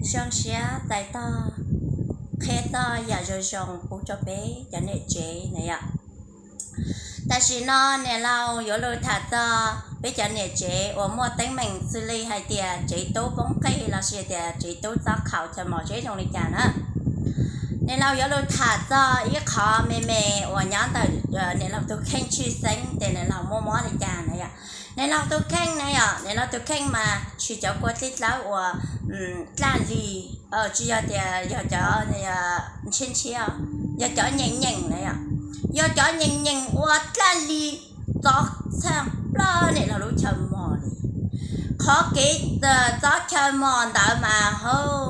Zoo siab txais tos qhia txog yam zoo zoo pub rau peb cov niam tsev na yom. Tam sim no niam laus yuav lug tham txog peb cov niam tsev uas muaj teeb meem xws li hais tias tsev tub poob qis los sis tias tsev tub txob khaus chaw mos seb zoo li cas na. Niam laus yuav lug tham txog ib qho me me uas nyob ntawm niam laus tus kheej tshwj xeeb tias niam laus muaj mob li cas na yom. Niam laus tus kheej na yom, niam laus tus kheej mas tsis cov kua dlej dlawb uas dlaj li, tsis yog tias yog cov ntshiab ntshiab, yog cov nyeem nyeem na yom, yog cov nyeem nyeem ua dlaj li txob txhaj plaws niam laus lub chaw mos li. Qhov kev txob chaw mos ntawd mas hauv,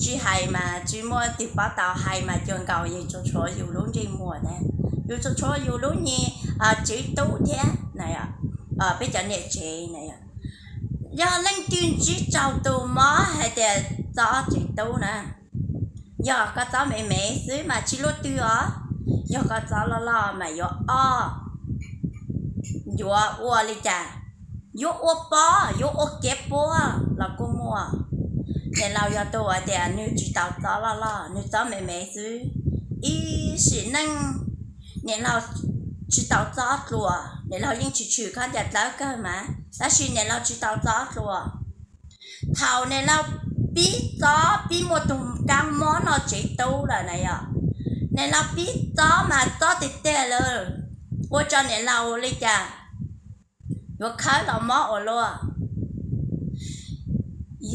tsis hais mas tsis muaj twg pab tau, hais mas cuag nkaus yeej tsuas tshuav yus lub ntsej muag thiab, yus tsuas tshuav yus lub nyias tswv tub thiab na yom. Peb cov niam tsev na yom, yog leej twg ntsib raug tus mob hais tias txob tswv tub na, yog koj txob me me xwb mas tsis luaj twg os, yog koj txob loj loj mas yuav ob, yuav ua li cas, yuav ua pob yuav ua kev puab los kuj muaj. Niam laus yog tus hais tias nws tsis tau txob loj loj, nws txob me me xwb, ib sim neej niam laus tsis tau txob dlua, niam laus yeej tshwm tshwm khaub ncaws dlawb kawg mas tab sis niam laus tsis tau txob dlua. Thaum niam laus pib txob pib muaj tus kab mob noj tsev tub lawm na yom, niam laus pib txob mas txob tiag tiag lawm, ua rau niam laus li cas yuav khawb los mob ua luaj,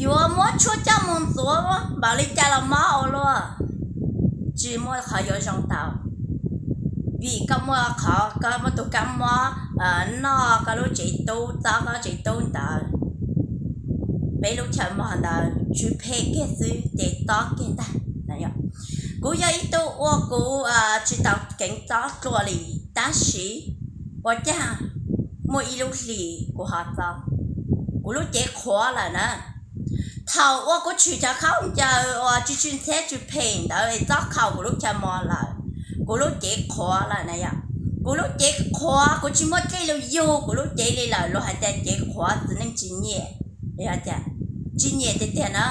yuav muab tshuaj coj mus ntxuav npaum li cas los mob ua luaj, tsis muaj qhov yuav zoo tau. Vim koj muaj qhov koj muaj tus kab mob noj koj lub tsev tub, txob koj tsev tub ntawd, peb lub chaw mos ntawd tsw phem kiag xwb ces txob kiag ntag. Kuv yog ib tug ua kuv tsis tau keev txob dlua li, tab sis ua cas muaj ib lub hlis kuv ho txob, kuv lub cev qhuav lawm na. Thaum ua kuv tshwm cov khaub ncaws uas tsw tsw ntxhiab tsw phem ntawd es txob khaus kuv lub chaw mos lawm, kuv lub cev qhuav lawm na yom. Kuv lub cev qhuav, kuv tsis muaj dlej lug yug kuv lub cev li lawm, luag hais tias cev qhuav txiv neej tsis nyiam, tsis nyiam tiag tiag na,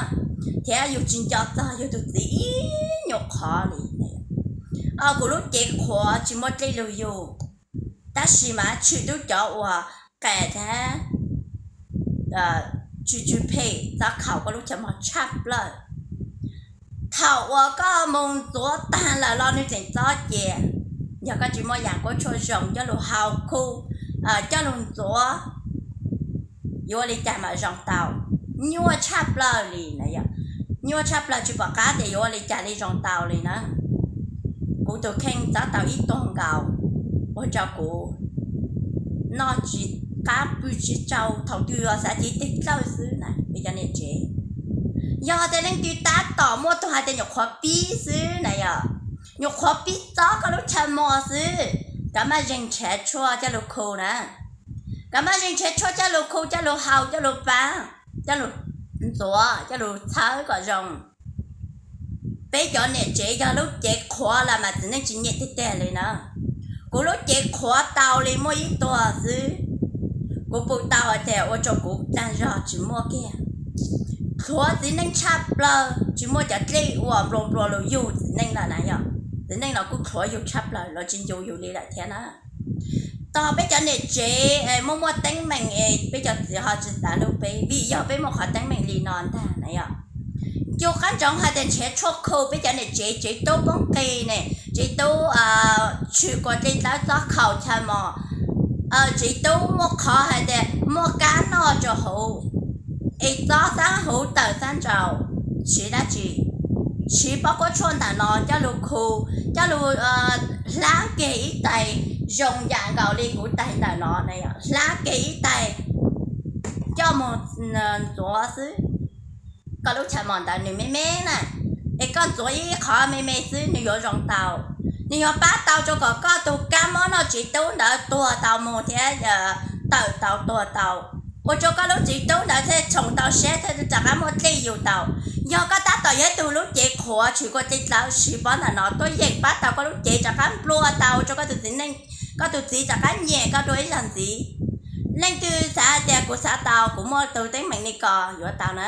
thiab yus tsis nco txog yus tus txiv ib nyuag qhov li. Kuv lub cev qhuav tsis muaj dlej lug yug, tab sis mas tshwm tub cov uas qas thiab tsw tsw phem txob khaus koj lub chaw mos tshaj plaws. Thaum uas koj mus ntxuav tag lawm los nws tseem txob cia. Yog koj tsis muaj yam kuab tshuaj zoo coj lug hau khu, coj lug ntxuav, yuav ua li cas mam zoo tau? Nyuaj tshaj plaws li na yom, nyuaj tshaj plaws tsis pom qab tias yuav ua li cas li zoo tau li na. Kuv tus kheej txob tau ib tug nkaus, ua rau kuv noj tsis qab pw tsis tsau, thaum twg los xav cev tes dlawj xwb na peb cov niam tsev. Yog tias leej twg tab tom muaj tug hais tias nyuam qhuav pib xwb na yom, nyuam qhuav pib txob koj lub chaw mos xwb, koj maj zeeg nrhiav tshuaj coj lug khu na. Koj maj zeeg nrhiav tshuaj coj lug khu, coj lug hau, coj lug pab, coj lug ntxuav, coj lug txhawb kom zoo. Peb cov niam tsev yog lub cev qhuav lawm mas txiv neej tsis nyiam tiag tiag li na. Kuv lub cev qhuav tau li muaj ib tuag xwb. Kuv pum tau hais tias ua rau kuv dag zog tsis muaj kiag. Qhuav txiv neej tshaj plaws, tsis muaj cov dlej uas nplua nplua lug yug txiv neej lawm na yom. Txiv neej los kuj qhuav yug tshaj plaws, los tsis ncu yus li lawm thiab na. Tog peb cov niam tsev muaj muaj teeb meem es peb cov txiv ho tsis xav hlub peb vim yog peb muaj qhov teeb meem li no ntag na yom. Ncu qab ntsoov hais tias nrhiav tshuaj khu peb cov niam tsev, tsev tub poob qis ne, tsev tub tshwm kua dlej dlawb txob khaus chaw mos, tsev tub muaj qhov hais tias muaj kab noj rau hauv, es txob xab huv tawm xab nraus, siv dab tsi? Siv pob kuab tshuaj ntawm no coj lug khu, coj lug hlab kiag ib tais zoo yam nkaus li kuv tais ntawm no, hlab kiag ib tais coj mus ntxuav xwb. Koj lub chaw mos ntawd nws me me na, es koj ntxuav ib qho me me xwb nws yuav zoo tau. Nws yuav pab tau rau kom koj tus kab mob noj tsev tub ntawd tuag tau mus thiab tawm tau tuag tau, ua rau koj lub tsev tub ntawd thiaj tshoov tau siab thiaj rov qab muaj dlej yug tau. Yog koj tab tom yog ib tug lub cev qhuav tshwm kua dlej dlawb, siv pob ntawm no tuaj yeem pab tau koj lub cev rov qab nplua tau, ua rau koj tus txiv neej, koj tus txiv rov qab nyiam koj dua ib zaug ntxiv. Leej twg xav hais tias kuv xav tau, kuv muaj tus teeb meem li ko yuav tau na.